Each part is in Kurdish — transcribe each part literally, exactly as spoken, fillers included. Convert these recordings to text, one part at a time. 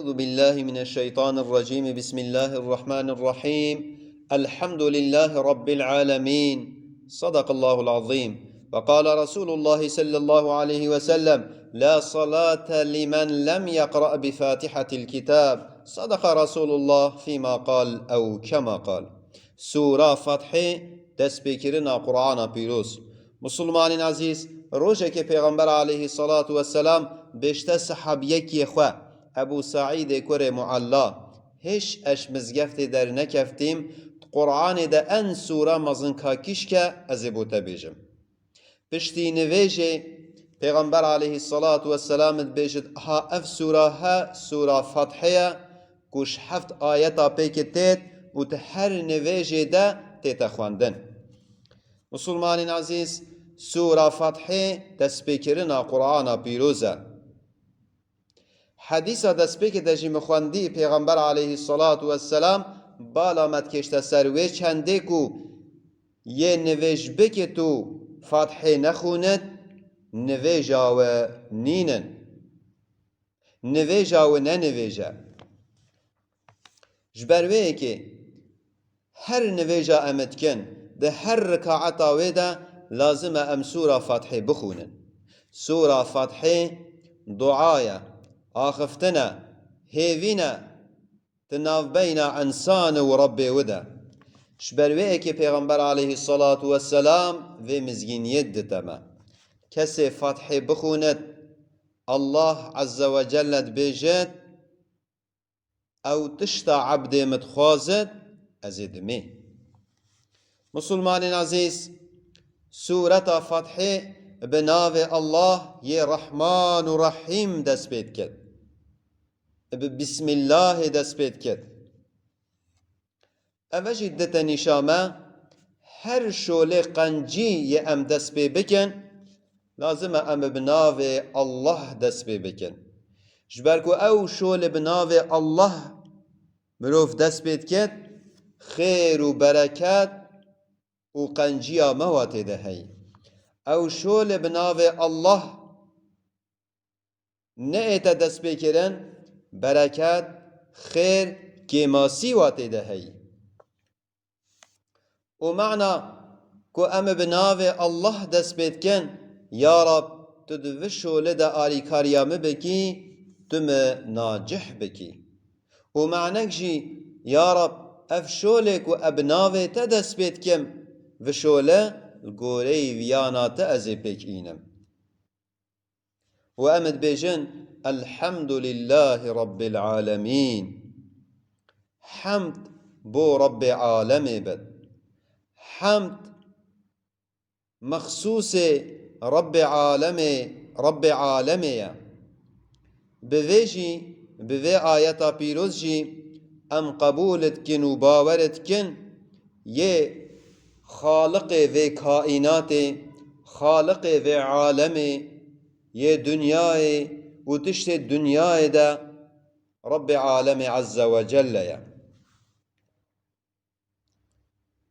أعوذ بالله من الشيطان الرجيم. بسم الله الرحمن الرحيم. الحمد لله رب العالمين. صدق الله العظيم. وقال رسول الله صلى الله عليه وسلم: لا صلاة لمن لم يقرأ بفاتحة الكتاب. صدق رسول الله فيما قال أو كما قال. Sura Fatihê, destpêkirina Qur'ana Pîroz. Musulmanên ezîz, rojekê Pêxember aleyhissalatu vesselam bêjte sehabiyekê xwe, Ebû Saîdê kurê Mualla, hêş ez ji mizgeftê dernekeftîm, di Qur'anê de en sura mezinkakî ji ke ez ê bo te bêjim. Piştî nivêjê Pêxember aleyhissalatu vesselam dibêjit, ha ev sura he, sura Fatihê ye, ku ji heft ayeta pêkê têt û di her nivêjê de tête xwendin. Musulmanên ezîz, sura Fatihê destpêkirina Qur'ana Pîroz e. Hedîsa destpêkê de jî min xwendî, Pêxember aleyhissalatu vesselam bala me dikêşte ser wê çendê ku yê nivêj bikit û Fatihê nexwînit, nivêja we nînin. Nivêja we ne nivêj e. Ji ber wê yekê her nivêja em dikin, di her rikaeta wê de lazim e em sura Fatihê bixwînin. Sura Fatihê dua ye, axiftin e, hêvîn e, di navbeyna însan û Rebbê wî de. Ji ber wê yekê Pêxember aleyhissalatu vesselam vê mizgîniyê dite me. Kesê Fatihê bixwînit, Allah Azze ve Celle dibêjit, ew tişta ebdê min dixwazit, ez ê dimê. Musulmanên ezîz, sureta Fatihê bi navê Allah yê Rehman û Rehîm dest pê dikit. Bi Bismillahê dest pê dikit. Eve jî dite nîşa me, her şolê qencî yê em dest pê bikin, lazim e em bi navê Allah dest pê bikin. Ji ber ku ew şolê bi navê Allah mirov dest pê diket, xêr û bereket û qenciya me wa tê de heyî. Ew şolê bi navê Allah ne ê te destpêkirin, bereket, xêr, kêmasî wa tê de heyî. Û mana ku em bi navê Allah dest pê dikin, ya Rab, tu di vi şolê de alîkariya min bikî, tu min nacih bikî. Û manek jî, ya Rab, ev şolê ku ez bi navê te dest pê dikim, vi şole li goreyî viyana te ez ê pêk înim. Û em dibêjin, Elhamdulillahî Rabbil Alemîn. Hemd bo Rabbê Alemê bit. Hemd mexsûsê Rabbê Alemê, Rabbê Alemê ye. Bi vê jî, bi vê ayeta pîroz jî em qebûl dikin û bawer dikin, yê Xaliqê vê kaînatê, Xaliqê vê alemê, yê dinyayê û tiştê dinyayê de Rabbê Alemê Azze ve Celle ye.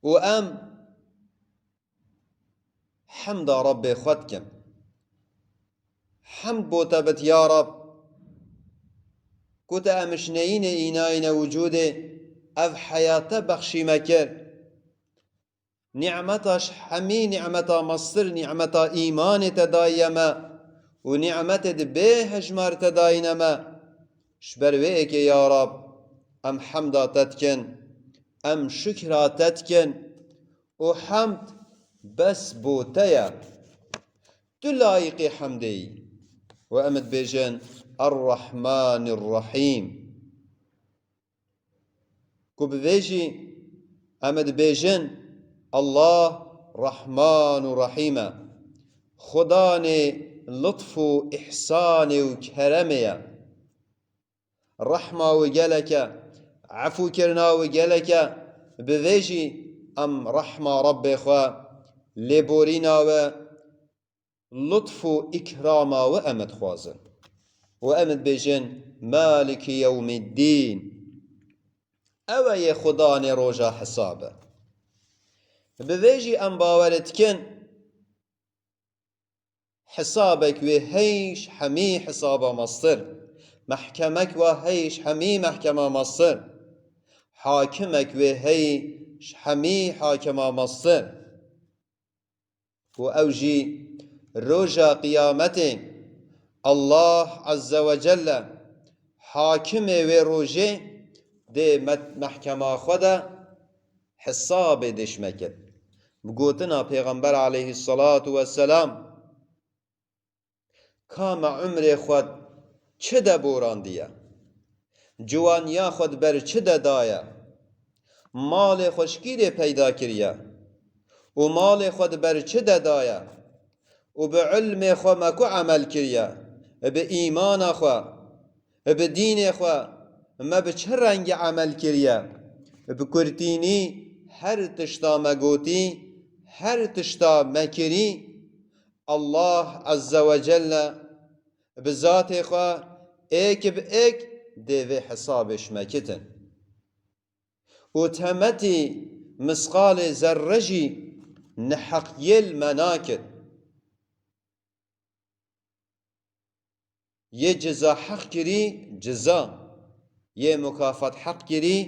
Û em hemda Rabbê xwe dikin. Hemd bo te bit ya Rab, ku te em ji neyînê înayîne wicûdê, ev heyate bexşî me kir. Nîmeta ji hemî nîmeta mestir, nîmeta îmanê te dayiye me û nîmetê di bê hejmar te dayîne me. Ji ber wê yekê ya Rab, em hemda te dikin, em şikra te dikin û hemd bes bo te ye. Tu layîqî hemdê yî. Û em dibêjin, Er-Rehmanir-Rehîm. Ku bi vê jî em dibêjin, Allah Rehman û Rehîm e. Xudanê lutf û îhsanê û keremê ye. Rehma wî gelek e, efûkirina wî gelek e. Bi vê jî em rehma Rabbê xwe, lêborîna we, lutf û îkrama we em dixwazin. Û em dibêjin, Maliki yewmiddîn. Ew e yê Xudanê roja hesab e. Bi vê jî em bawer dikin, hesabek wê heyş hemî hesaba mestir. Mehkemek wa hey ji hemî mehkema mestir. Hakimek wê hey ji hemî hakima mestir. Û ew jî roja qiyametê Allah Azze ve Celle, hakimê wê rojê, dê met-, mehkema xwe de hesabê dê ji me kir. Bi gotina Pêxember aleyhisselatu vesselam, ka me umrê xwe çi de borandiye? Ciwaniya xwe di ber çi de daye? Malê xwe ji kî rê peyda kiriye? Û malê xwe di ber çi de daye? Û bi ilmê xwe me ku emel kiriye? Bi îmana xwe, bi dînê xwe me bi çi rengî emel kiriye? Bi kurtînî her tişta me gotî, her tişta me kirî, Allah Azze ve Celle bi zatê xwe êk bi êk dê vê hesabê ji me kitin. Û temetî misqalê zerre jî neheqiyê li me nakit. Yê ciza heq kirî, ciza. Yê mukafat heq kirî,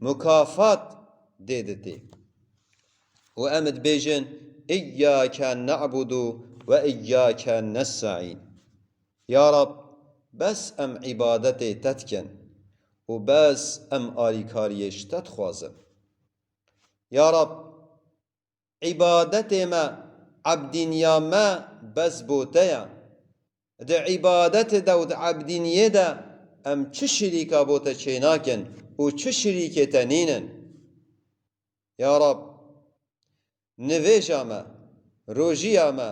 mukafat dê ditê. Û em dibêjin, "İyyâke na'budu ve iyyâke nesta'în." Ya Rab, bes em îbadetê te dikin û bes em alîkariyê ji te dixwazin. Ya Rab, îbadetê me, ebdîniya me bes bo te ye. Di îbadetê de û di ebdîniyê de em çi şirîka bo te çênakin û çi şirîkê te nînin. Ya Rab, nivêja me, rojiya me,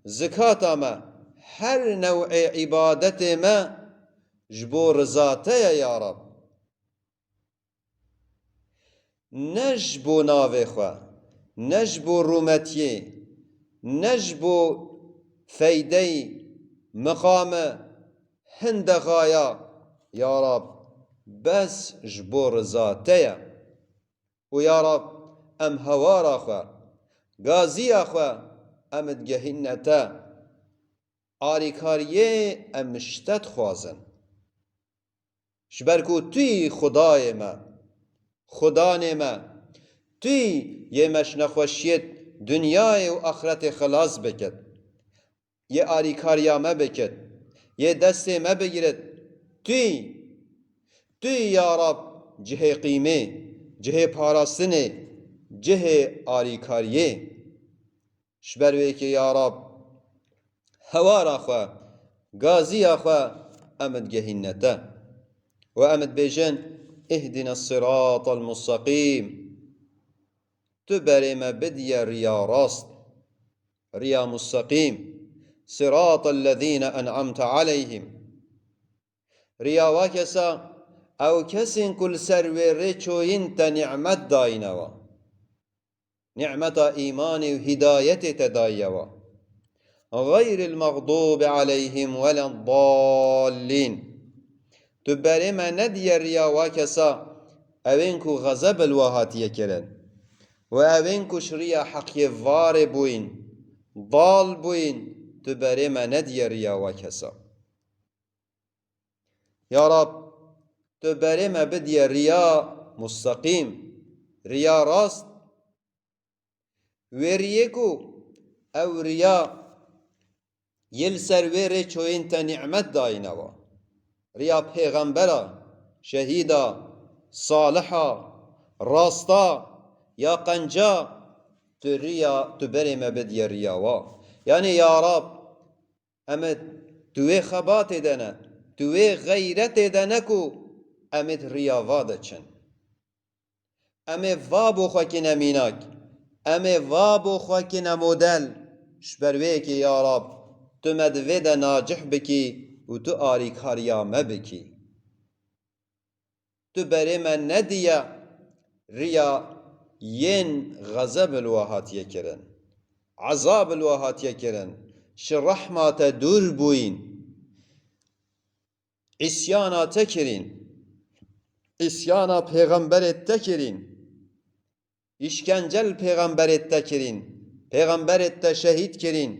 zikata me, her new'ê îbadetê me ji bo riza te ye ya Rab. Ne ji bo navê xwe, ne ji bo rûmetiyê, ne ji bo feydeyî, miqamî, hindexaya, ya Rab, bes ji bo riza te ye. Û ya Rab, em hewara xwe, gaziya xwe em digehînine te. Alîkariyê em ji te dixwazin. Ji ber ku tu yî Xwedayê me, Xudanê me, tu yî yê me ji nexweşiyê dinyayê û axretê xilas bikit. Yê alîkariya me bikit, yê destê me bigirit. Tu yî, tu yî ya Rab cihê qîmê, cihê parastinê, cihê alîkariyê. Ji ber wê yekê ya Rab, hewara xwe, gaziya xwe em digehînine te. Û em dibêjin, "Ihdina siratal mustaqîm." Tu berê me bidiye riya rast, riya mustaqîm. Siratal lezîne en'amte aleyhim. Riya wa kesa, ew kesên ku li ser wê rê çoyîn te nîmet dayîne wa. Nîmeta îmanê û hîdayetê te dayiye wa. Xeyril mexdûbi aleyhim weleddallîn. Tu berê me nediye riya wa kesa, ewên ku xezeb li wa hatiye kirin. Û ewên ku ji riya heqiyê varê bûyîn, dal bûyîn, tu berê me nediye riya wa kesa. Ya Rab, tu berê me bidiye riya musteqîm, riya rast. Wê riyê ku ew riya yê li ser wê rê çoyên te nîmet dayîne wa. Riya pêxembera, şehîda, saliha, rasta, ya qenca, tu riya, tu berê me bidiye riya wa. Yanî ya Rab, em ê tu wê xebatê de ne, tu wê xeyretê de ne ku em ê di riya va de çin. Em ê va bo xwe kine mînak, em ê va bo xwe kine model. Ji ber wê yekê ya Rab, tu me di vê de nacih bikî û tu alîkariya me bikî. Tu berê me nediye riya yên xezeb li we hatiye kirin, ezab li we hatiye kirin, ji rehma te dûr bûyîn, îsyana te kirîn, îsyana pêxemberê te kirîn, îşkence li pêxemberê te kirîn, pêxemberê te şehîd kirîn.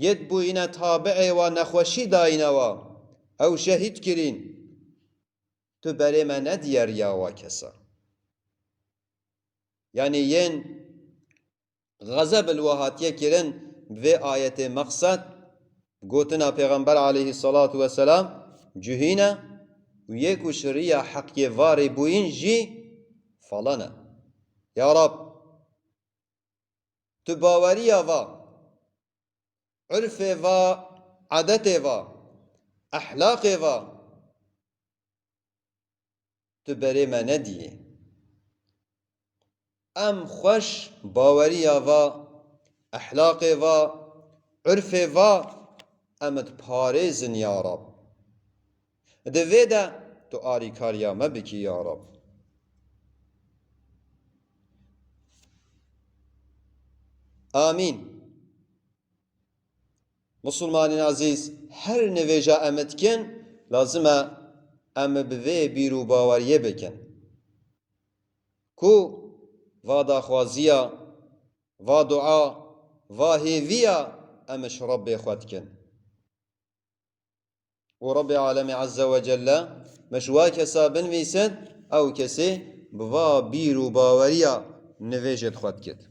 Yê dibûyîne tabi'ê wa nexweşî dayîne wa. ew şehîd kirîn, tu berê me nediye riya wa kesa. Yanî yên xezeb li we hatiye kirin bi vê ayetê mexsed, gotina Pêxember aleyhissalatu vesselam cihîne û yê ku ji riya heqiyê varê bûyîn jî falan e. Ya Rab, tu baweriya va, urfê va, edetê va, ehlaqê va, tu berê me nediyê. Em xweş baweriya va, ehlaqê va, urfê va, em diparêzin ya Rab. Di vê de tu arîkariya me bikî ya Rab. Amîn. Musulmanên ezîz, her nivêja em dikin, lazim e em bi vê bîr û baweriyê bikin. Ku va daxwaziya, va dua, va hêviya em ji Rebbê xwe dikin. Û Rebbê Alemê Azze ve Celle me ji wa kesa binivîsin, ew kesê bi va bîr û baweriya nivêjê di xwe dikit.